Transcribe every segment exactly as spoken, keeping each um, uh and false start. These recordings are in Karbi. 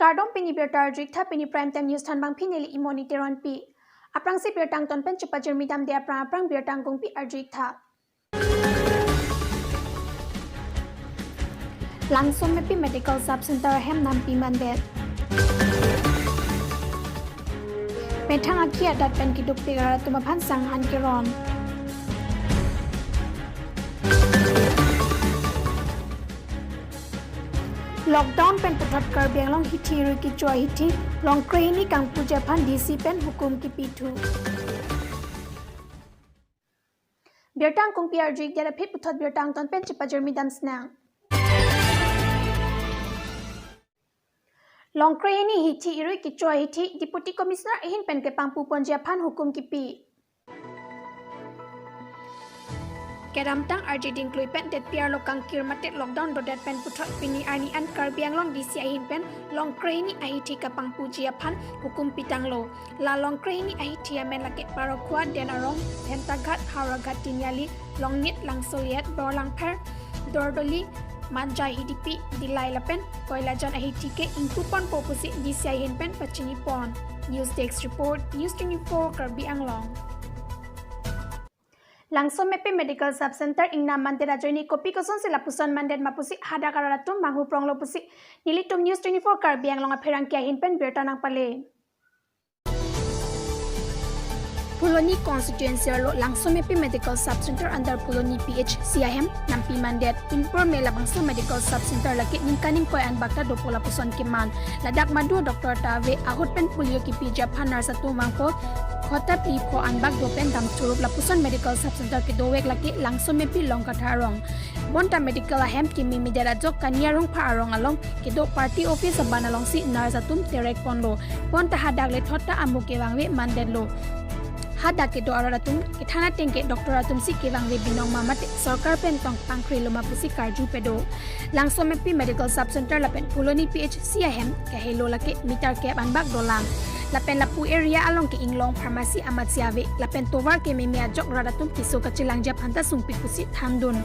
Kardom, pini birta arju-ik tha, pini Prime Time News thanbangpi neli Imoni Teronpi. Aphrangsi birta angton pen chepajirmi damde aphrang aphrang birta angkungpi arju-ik tha. Langsomepi Medical Sub Center ahem nampi mandet. Methang akhi adat pen keduk tigara atum aphan sanghan keron. Lockdown pen puthot Karbi Anglong hithi irui kecho ahithi longkre hini kangpuji aphan D C pen hukum kipithu. Birta angkungpi arju-ik det aphi puthot birta angton pen chepajirmi damsinang. Longkre hini hithi irui kecho ahithi Deputy Commissioner ahin pen kepangpu ponji aphan hukum kipi. Kedamtang arje dingklui pen detpi arlo kangkir mate lockdown dodet pen puthot pini arni an Karbi Anglong D C ahin pen longkre hini ahithi kapangpuji aphan hukum pitanglo. La longkre hini ahithi amen lake Parokhowa, Den Arong, Dhentaghat, Howraghat, Tiniali, Longnit, Langsoliet, Borlangpher, Dordoli, Manja Hidipi, Dillai lapen Koilajan ahithi ke ingpuponpo pusi D C ahin pen pachinipon. News Desk Report, News twenty-four Karbi Anglong. Langsomepi Medical Sub Center ingnam mandet ajoine kopi kosonsi lapuson mandet ma pusi hadak arat atum manghu pronglo pusi nelitum News twenty-four Karbi Anglong apherangke ahin pen birta nangpale. Phuloni constituency arlo Langsomepi Medical Sub Center under Phuloni P H C ahem nampi mandet. Inpur me labangso Medical Sub Center lake ningkan ingkoi anbak ta dopo lapuson keman. Ladak madu doctor ta ave, ahut pen polio kipiji aphan nurse atum vangpo. Khota pi pho anbak do pen dam churup lapuson Medical Sub Center kedovek lake Langsomepi Longkatha arong. Bonta medical ahem keme medet ajok Kaniarong pha arong along kedo party office aban alongsi nurse atum terek ponlo. Bonta hadak lethot ta amo kevangve mandetlo. Hadak kedo arat atum kethan ateng ke doctor atum si kevangve binong ma mate sorkar pen tong pangkrelo ma pusi karju pedo. Langsomepi Medical Sub Center lapen Phuloni P H C ahem kahelo lake meter kep anbak dolang. Lapen lapu area along ke inglong pharmacy amatsi ave lapen tovar kememe ajok rat atum keso kachelangji aphan ta sungpik pusi thandun.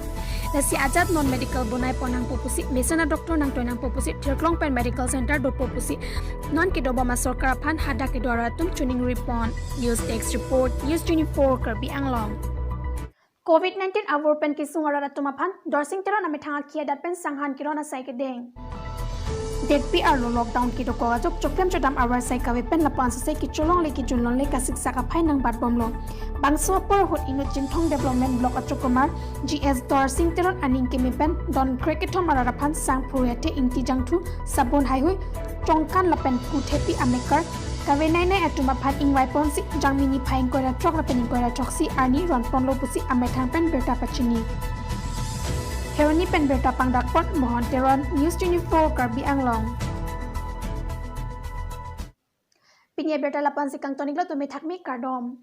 Lasi ajat non medical bonai pon nangpo pusi, mesen a doctor nangtoi nangpo pusi, thirklong pen medical center dopo pusi non kedobom asorkar aphan hadak kedo arat atum choningri pon. News Desk Report, News twenty-four Karbi Anglong. Covid nineteen avur pen kesung arat atum aphan Dorsing Teron amethang akhi adat pen sanghan keron asai kedeng. Detpi arlo lockdown kedokok ajok choklem chodam avarsai kave pen lapu-an sosai kecholongle kejunlongle kasiksak aphai nangbatbomlo. Bangso apor ahut inut Chinthong Development Block achokomar G S Dorsing Teron aning keme pen don krekethom arat aphan sang phurui athe ingti jangthu, sabun, haihui, chongkan lapen pu thepi amekar kavenainai atum aphan ingvai ponsi jangmi niphai ingkoi ra throk lapen ingkoi ra throksi arni ronponlo pusi amethang pen birta pachini. Kheroni pen birta pangdakpon Mohon Teron, News twenty-four Karbi Anglong. Pini abirta lapu-ansi kangton-iklo, tumi thakmi, kardom.